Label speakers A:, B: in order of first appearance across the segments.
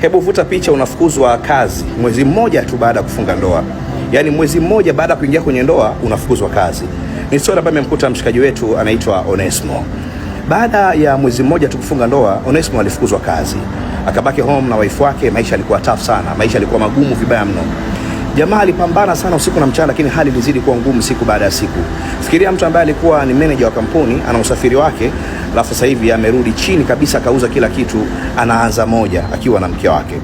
A: Hebu vuta picha, unafukuzwa kazi mwezi mmoja tu baada ya kufunga ndoa. Yaani mwezi mmoja baada ya kuingia kwenye ndoa unafukuzwa kazi. Ni story ambayo imemkuta mshikaji wetu anaitwa Onesmo. Baada ya mwezi mmoja tu kufunga ndoa, Onesmo alifukuzwa kazi, akabaki home na wife wake. Maisha yalikuwa tough sana, maisha yalikuwa magumu vibaya mno. Jamaa alipambana sana usiku na mchana, lakini hali ilizidi kuwa ngumu siku baada ya siku. Fikiria mtu ambaye alikuwa ni manager wa kampuni, ana usafiri wake, alafu sasa hivi amerudi chini kabisa, akauza kila kitu, anaanza moja akiwa na mke wake.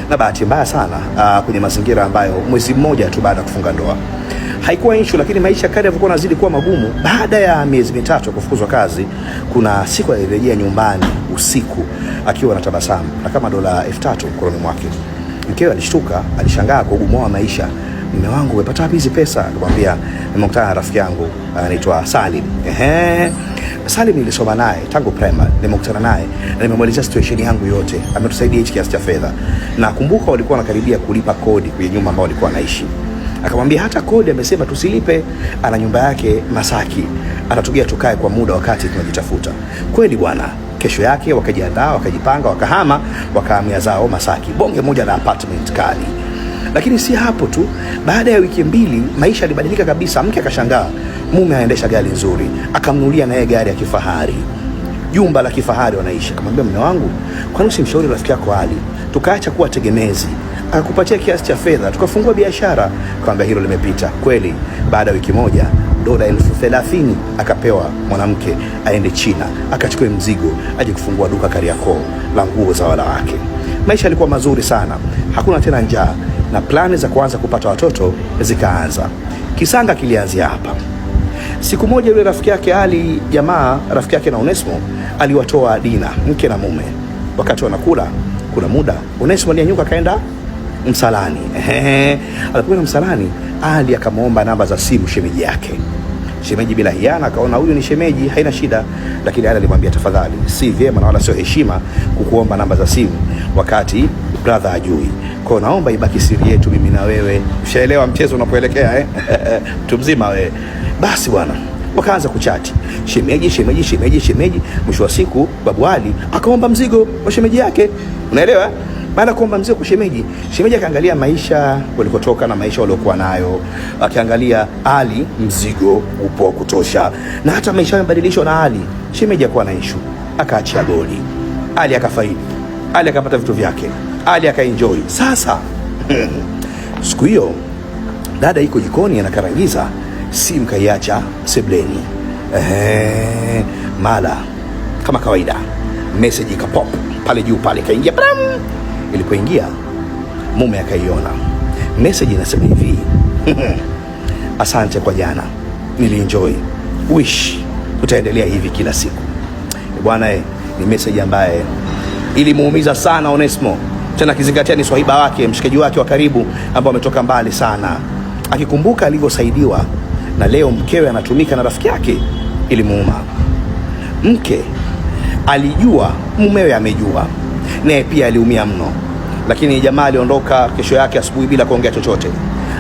A: Na bahati mbaya sana kwenye mazingira ambayo mwezi mmoja tu baada ya kufunga ndoa haikuwa issue, lakini maisha kadri yalivyokuwa yanazidi kuwa magumu. Baada ya miezi 3 ya kufukuzwa kazi, kuna siku alirejea nyumbani usiku akiwa na tabasamu na kama dola 3,000 mkononi mwake. Mkewe alishtuka, alishangaa kwa ugumu wa maisha. Mume wangu, umepata wapi hizi pesa? Akamwambia, nimekutana na rafiki yangu anaitwa Salim. Ehe, Salim nilisoma naye tangu primary, nimekutana naye na nimemwelezea situation yangu yote, ametusaidia hichi kiasi cha fedha. Na kumbuka walikuwa wanakaribia kulipa kodi kwenye nyumba ambayo walikuwa wanaishi. Akamwambia hata kodi amesema tusilipe, ana nyumba yake Masaki, anatugia tukae kwa muda wakati tunajitafuta. Kweli bwana, kesho yake wakajiandaa, wakajipanga, wakahama, wakahamia zao Masaki, bonge moja la apartment kali. Lakini si hapo tu, baada ya wiki 2 maisha yalibadilika kabisa. Mke akashangaa, mume aendesha gari nzuri, akamnunulia naye gari ya kifahari, jumba la kifahari wanaishi. Akamwambia, mume wangu, kwani usimshauri rafiki yako Ali tukaacha kuwa tegemezi, akakupatia kiasi cha fedha tukafungua biashara? Akamwambia hilo limepita. Kweli baada ya wiki moja dola 30,000 akapewa mwanamke aende China akachukue mzigo aje kufungua duka Kariakoo la nguo za wanawake. Maisha yalikuwa mazuri sana, hakuna tena njaa na plani za kuanza kupata watoto zikaanza. Kisanga kilianzia hapa. Siku moja yule rafiki yake Ali, jamaa rafiki yake na Onesmo, aliwatoa dina mke na mume. Wakati wanakula, kuna muda Onesmo alinyanyuka akaenda msalani. Ehe, alipokwenda msalani, Ali akamwomba namba za simu shemeji yake. Shemeji bila hiana akaona huyu ni shemeji, haina shida, lakini Ali alimwambia tafadhali, si vyema na wala sio heshima kukuomba namba za simu wakati brother ajui. Kwa naomba ibaki siri yetu mimi na wewe. Ushaelewa mchezo unapoelekea eh? Mtu mzima wewe. Basi bwana, wakaanza kuchati shemeji, shemeji, shemeji, shemeji. Mwisho wa siku babu Ali akaomba mzigo wa shemeji yake, unaelewa? Baada ya kuomba mzigo kwa shemeji, shemeji akaangalia maisha walikotoka na maisha waliokuwa nayo, akiangalia Ali mzigo upo wa kutosha, na hata maisha yamebadilishwa na Ali. Shemeji akawa na issue, akaachia goli. Ali akafaidi, Ali akapata vitu vyake, Ali akaenjoy. Sasa siku hiyo dada iko jikoni anakarangiza, simu kaiacha sebleni. Ehe, mala kama kawaida message ikapop pale juu pale, kaingia pram. Ilipoingia mume akaiona message, inasema hivi asante kwa jana, nilienjoy, wish tutaendelea hivi kila siku. Bwana ni message ambaye ilimuumiza sana Onesmo, tena akizingatia ni swahiba wake, mshikaji wake wa karibu ambao ametoka mbali sana, akikumbuka alivyosaidiwa na leo mkewe anatumika na rafiki yake, ilimuuma. Mke alijua mumewe amejua, naye pia aliumia mno, lakini jamaa aliondoka kesho yake asubuhi bila kuongea chochote.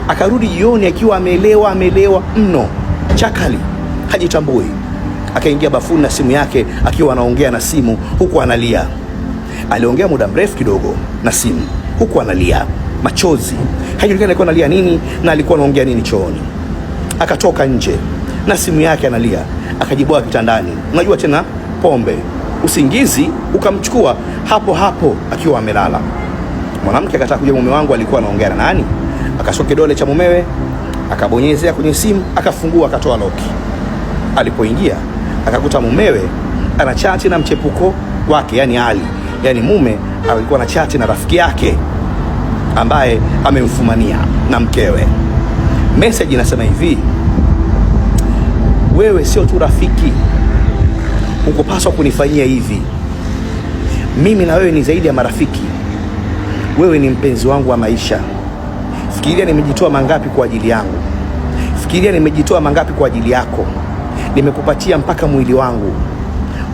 A: Akarudi jioni akiwa amelewa, amelewa mno, chakali, hajitambui. Akaingia bafuni na simu yake akiwa anaongea na simu huku analia. Aliongea muda mrefu kidogo na simu huku analia machozi, hajulikani alikuwa analia nini na alikuwa anaongea nini chooni. Akatoka nje na simu yake analia, akajibwaga kitandani. Unajua tena pombe, usingizi ukamchukua hapo hapo akiwa amelala. Mwanamke akataka kujua mume wangu alikuwa anaongea na nani, akashika kidole cha mumewe akabonyezea kwenye simu, akafungua, akatoa loki. Alipoingia akakuta mumewe ana chati na mchepuko wake, yani Ali, yani mume alikuwa na chati na rafiki yake ambaye amemfumania na mkewe. Message inasema hivi: wewe sio tu rafiki, hukupaswa kunifanyia hivi. Mimi na wewe ni zaidi ya marafiki, wewe ni mpenzi wangu wa maisha. Fikiria nimejitoa mangapi kwa ajili yangu, fikiria nimejitoa mangapi kwa ajili yako, nimekupatia mpaka mwili wangu.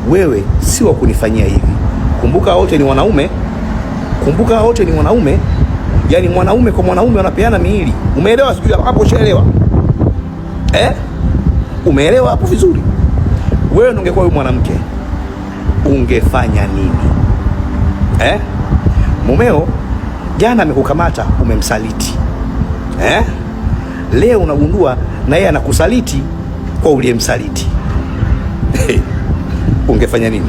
A: Wewe si wa kunifanyia hivi. Kumbuka wote ni wanaume, kumbuka wote ni wanaume. Yani mwanaume kwa mwanaume wanapeana miili. Umeelewa? Sijui hapo, ushaelewa eh? Umeelewa hapo vizuri? Wewe ungekuwa huyu mwanamke ungefanya nini eh? Mumeo Jana amekukamata umemsaliti, eh? Leo unagundua na yeye anakusaliti kwa uliyemsaliti. Ungefanya nini?